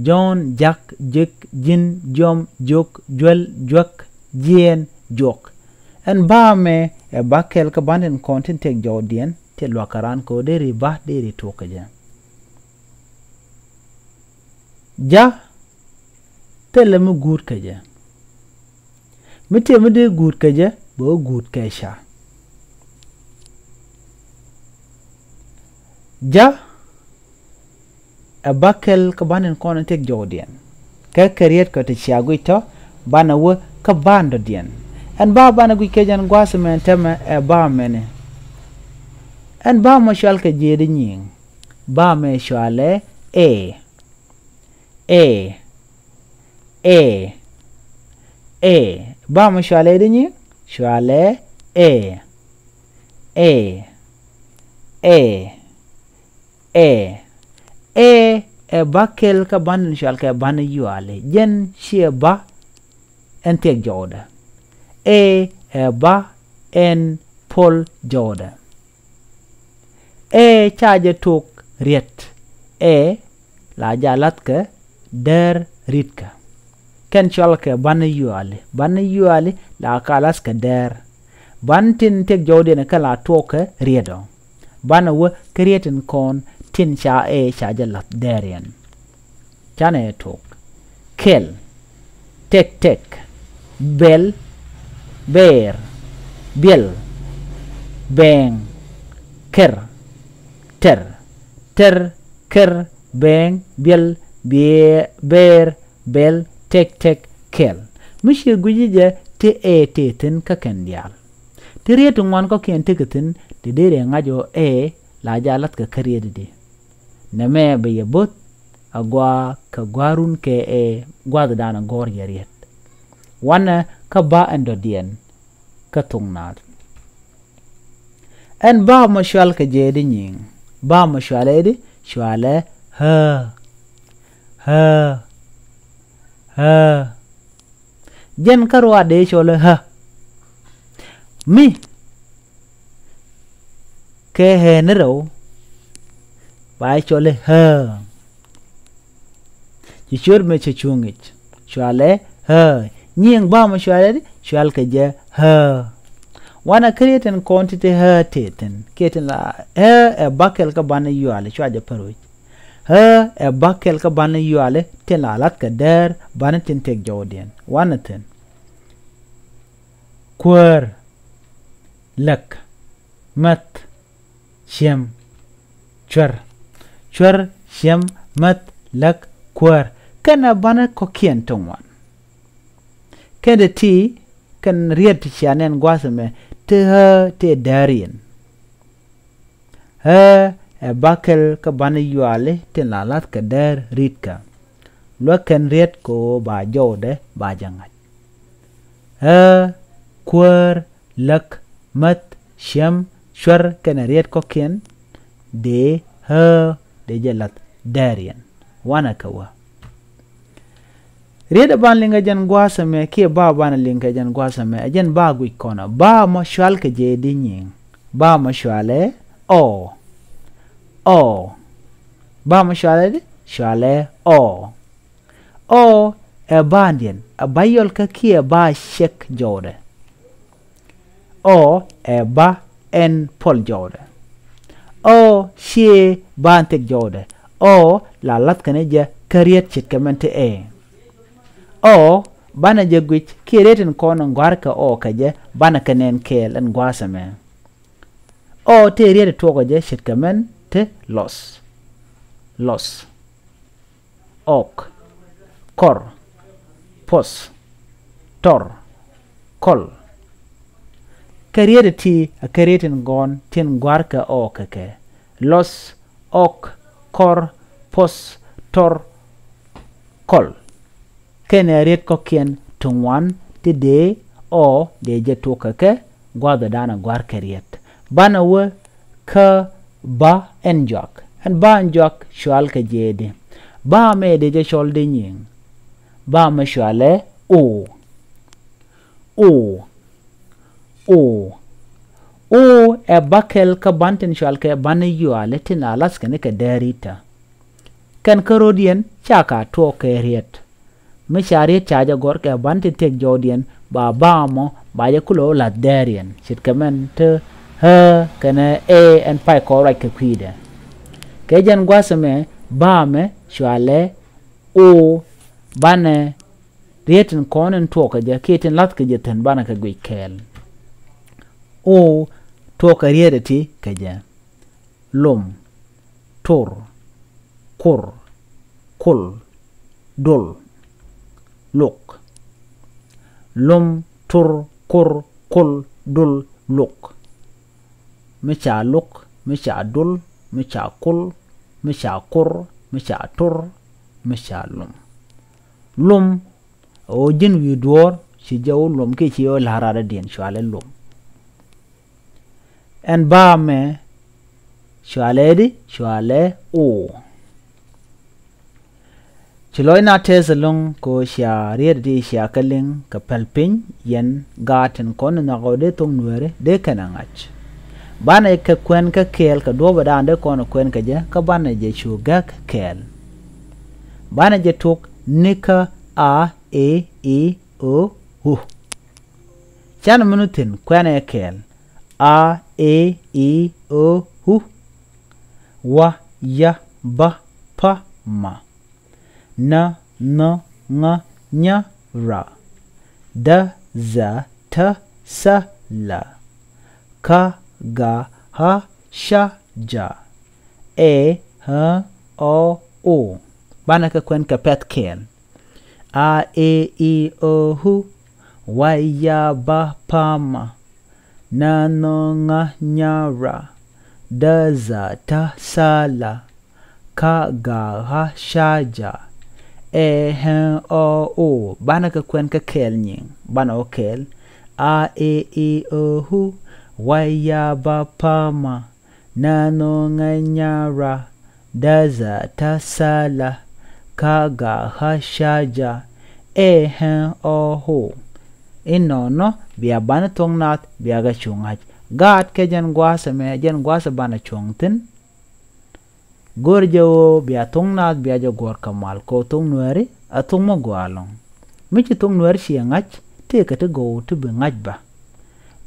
jɔ̱ɔ̱n, jak, jek, ji̱n, jiɔm, jiök, juäl, juäk, jiɛɛn, juɔk. Ɛn ba ɛmɛ ɛ ba kɛl kä ban tin kɔn tin tëk jɔwdiɛn ti lua̱k kɛ raan kɛ ɣöö deri ba deri tuɔɔk kɛ jɛ. Ja thilɛ mi guut kɛ jɛ. Mi tëë mi dee guut kɛ jɛ, bɛ wä guut kɛ ca. Ja ɛ ba kɛl kä ban tin kɔn in tëk jɔwdiɛn. Kɛ kɛ riet kɛ ti cia guic tɔ, banɛ wä kä ba ɛn dɔ̱diɛn. Ɛn ba banɛ guic kɛ jɛn gua̱a̱th ɛmɛ täämɛ ɛ ba ɛmɛni. Ɛn ba ɛmɔ cɔalkɛ jɛ i̱di nyiŋ? Ba ɛmɛ cɔalɛ ɛ. Ɛ. Ɛ. Ɛ. Ba ɛmɔ cɔalɛ i̱di nyiŋ? Cɔalɛ ɛ. Ɛ. Ɛ. Ɛ. Ɛ ɛ ba kɛl kä ban tin cɔal kɛ ban yuali, jɛn ciɛ ba ɛn thiɛk jɔwdɛ. Ɛ ɛ ba ɛn pol jɔwdɛ. Ɛ ca jɛ tok riet. Ɛ la ja lath kɛ dɛr ritkɛ. Kɛn cɔal kɛ ban yuali. Ban yuali la ka lath kɛ dɛr. Ban tin thiɛk jɔwdiɛn kɛ la tuɔk kɛ riet ɔ. Banɛ wä kä riet in kɔn tin ca ɛ ca jɛ lath dɛr yɛn. Canɛ tok. Kɛl. Tɛk tɛk. Bɛl. Bɛɛr. Biɛl. Bɛɛŋ. Kɛr. Tɛr. Tɛr. Kɛr. Bɛɛŋ. Biɛl. Biɛ-, bɛɛr. Bɛl. Tɛk tɛk. Kɛl. Mi ci guici jɛ ti ɛ tëë thi̱n kä kɛn diaal. Ti riet ti ŋuan kɔ̱kiɛn tekɛ thi̱n ti dee rɛ ŋa̱c ɣöö ɛ la ja lath kɛ kä riet di. Nɛmɛ bɛ yɛ bo̱th agua kɛ gua̱a̱run kɛ ɛ gua̱thdan a gɔ̱r yɛ riet. Wanɛ kä ba ɛn dɔ̱diɛn kä thok naath. Ɛn ba mɔ cual kɛ jɛ di nyiŋ. Ba mɔ cualɛ di cualɛ ɣää. Ɣää. Ɣää. Jɛn kä ruaadɛ cɔl i̱ ɣä. Mi kɛ ɣɛɛ ni rɛw ba cɔl i̱ ɣää. Ci ciöt mëë cɛ cuŋ i̱c cualɛ ɣää. Nyiëëŋ ba mɔ cualɛ di cual kɛ jɛ ɣää. Wanɛ kä riet tin kɔn ti ti ɣää tëë thi̱n kiɛ tin la ɣää ɛ ba kɛl kä banɛ yuali cua jɛ pär wec. Ɣää ɛ ba kɛl kä banɛ yuali tin la lath kɛ dɛɛr banɛ tin tëk jɔwdiɛn. Wanɛ thi̱n. Kuäär. Läk. Mäth. Ciɛm. Cuɛr. Cuɛr. Ciɛm. Mäth. Läk. Kuäär. Kɛnɛ banɛ kɔ̱kiɛn ti ŋuan. Kɛn ti ti kɛn riet ti cia nɛn gua̱a̱th ɛmɛ ti ɣää ti dɛɛr yɛn. Ɣää ɛ ba kɛl kä banɛ yuali tin la lath kɛ dɛɛr ri̱tkä. Luäk kɛn riet kɛ ɣöö ba jɔwdɛ ba jɛ ŋa̱c. Ɣää, kuäär, läk, mäth, ciɛm, cuɛr kɛnɛ riet kɔ̱kiɛn dee ɣää dee jɛ lath dɛɛr yɛn. Wanɛ kɛ wä. Riet ɛ ban liŋ kɛ jɛn gua̱a̱th ɛmɛ kiɛ ba ban liŋ kɛ jɛn gua̱a̱th ɛmɛ ɛ jɛn ba guic kɔnɔ ba mɔ cual kɛ jɛ di nyiŋ. Ba mɔ cualɛ ɔ. Ɔ. Ba mɔ cualɛ di cualɛ ɔ. Ɔ ɛ bandiɛn ɛ ba yɔl kä kiɛ ba cɛk jɔwdɛ. Ɔ ɛ ba ɛn pɔl jɔwdɛ. Ɔ ciɛ ba ɛn thik jɔwdɛ. Ɔ la lath kɛn jɛ kä riet ce̱tkɛ mɛn ti ɛ. Ɔ banɛ jɛ guic kiɛ riet in kɔn in gua̱r kɛ ɔ kɛ jɛ banɛ kɛ nɛn kɛɛl ɛn gua̱a̱th ɛmɛ. Ɔ tëë riet in tuɔkɛ jɛ ce̱tkɛ mɛn ti lɔs. Lɔs. Ɔk. Kɔr. Puɔth. Tɔr. Kɔl. Kɛ riet ti a kɛ riet in gɔn tin gua̱r kɛ ɔ kɛ kɛ. Lɔs. Ɔk. Kɔr. Puɔth. Tɔr. Kɔl. Kɛnɛ riet kɔ̱kiɛn ti ŋuan ti dee ɔ dee jɛ tuɔk kɛ kɛ gua̱a̱th ɛ da̱a̱n a gua̱r kɛ riet. Banɛ wä kä ba ɛn juak. Ɛn ba ɛn juak cual kɛ jɛ di. Ba mɛ dee jɛ cɔl di nyiŋ. Ba mɛ cualɛ o. O. O. O ɛ ba kɛl kä ban tin cual kɛ ban yuali tin a lath kɛn kɛ dɛɛr ri̱tkä. Kɛn kä ro̱diɛn ca ka tuɔɔk kɛ riet. Mi ca riet ca jɛ gɔr kɛ ban tin tëk jɔwdiɛn ba ba mɔ ba jɛ kulɛ wä lath dɛɛriɛn ce̱tkɛ mɛn te ɣää kɛnɛ ɛ ɛn pay kɔn ruac kɛ kui̱dɛ. Kɛ jɛn gua̱a̱th ɛmɛ ba mɛ cualɛ o banɛ riet in kɔn in tuɔɔk kɛ jɛ kiɛ tin lath kɛ jɛ thi̱n banɛ kɛ guic kɛɛl. O tuɔɔk kɛ riet ɛ ti kɛ jɛ. Lom. Tur. Kur. Kul. Dul. Luk. Lom. Tur. Kur. Kul. Dul. Luk. Mi ca luk, mi ca dul, mi ca kul, mi ca kur, mi ca tur, mi ca lom. Lom. Ɣöö ji̱n wi̱i̱ duɔ̱ɔ̱r ci jɛ wä lom kiɛ ci wä la̱r radädiɛn cualɛ lom. Ɛn ba mɛ cualɛ di cualɛ o. Ci lɔcna tɛth ɛlɔ̱ŋ kɛ ɣöö cia riet ti cia kɛ liŋ kɛ päl piny, yɛn gaat tin kɔn nhɔak ɣöö dee thok Nuääri dee kɛn ɛ ŋa̱c. Banɛ kɛ kuɛn kɛ kɛɛl kɛ duɔ̱ɔ̱p ɛ daan dee kɔn kuɛn kɛ jɛ, kä banɛ jɛ cu gäk kɛɛl. Banɛ jɛ tok nikä a, e, i, o, u. Canɛ mi nu thi̱n kuɛnɛ kɛɛl. A, e, i, o, u. Wa, ya, ba, pa, ma. Na, nhɔ, ŋa, nya, ra. Da, dha, ta, tha, la. Ka, ga, ha, ca, ja. Ɛ, ɛ, ɔ, o. Banɛ kɛ kuɛn kɛ pɛ̈th kɛɛl. A, e, i, o, u. Wa, ya, ba, pa, ma. Na, nhɔ, ŋa, nya, ra. Da, dha, ta, tha, la. Ka, ga, ha, ca, ja. Ɛ, ɛ, ɔ, o. Banɛ kɛ kuɛn kɛ kɛɛl nyiŋ. Banɛ wä kɛɛl. A, e, i, o, u. Wa, ya, ba, pa, ma. Na, nhɔ, ŋa, nya, ra. Da, dha, ta, tha, la. Ka, ga, ha, ca, ja. Ɛ, ɛ, ɔ, o. Inɔnɔ bia banɛ thok Naath bia kɛ cu ŋa̱c. Gaat kɛ jɛn gua̱a̱th ɛmɛ, jɛn gua̱a̱th ɛ banɛ cuɔ̱ŋ thi̱n. Go̱o̱rɛ jɛ ɣöö bia thok Naath bia jɛ guɔ̱ɔ̱r kɛ mal kɛ ɣöö thok Nuääri ɛ thok mi gɔaa ɛlɔ̱ŋ. Mi ci thok Nuääri ciɛ ŋa̱c, tëëkɛ ti gɔw ti bi ŋa̱c bä.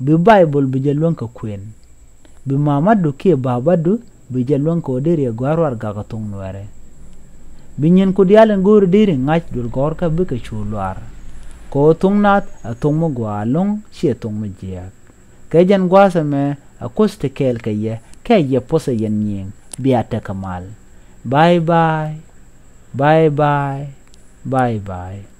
Bi Baibol bi jɛ luäŋ kɛ kuën. Bi mamadu kiɛ babadu bi jɛ luäŋ kɛ ɣöö deri ɛ gɔaa ruaar gak kɛ thok Nuääri. Bi nyinku diaal in go̱o̱ri deri ŋa̱c duël gɔ̱rkä bikɛ cu luaar. Kɛ ɣöö thok Naath ɛ thok mi gɔaa ɛlɔ̱ŋ, ciɛ thok mi jiääk. Kɛ jɛn gua̱a̱th ɛmɛ, ɛ Kuoth te kɛɛl kɛ yɛ, kɛ yɛ puɔ̱th ɛ yɛn nyiŋ, bia tekɛ mal. Bye bye. Bye bye. Bye bye.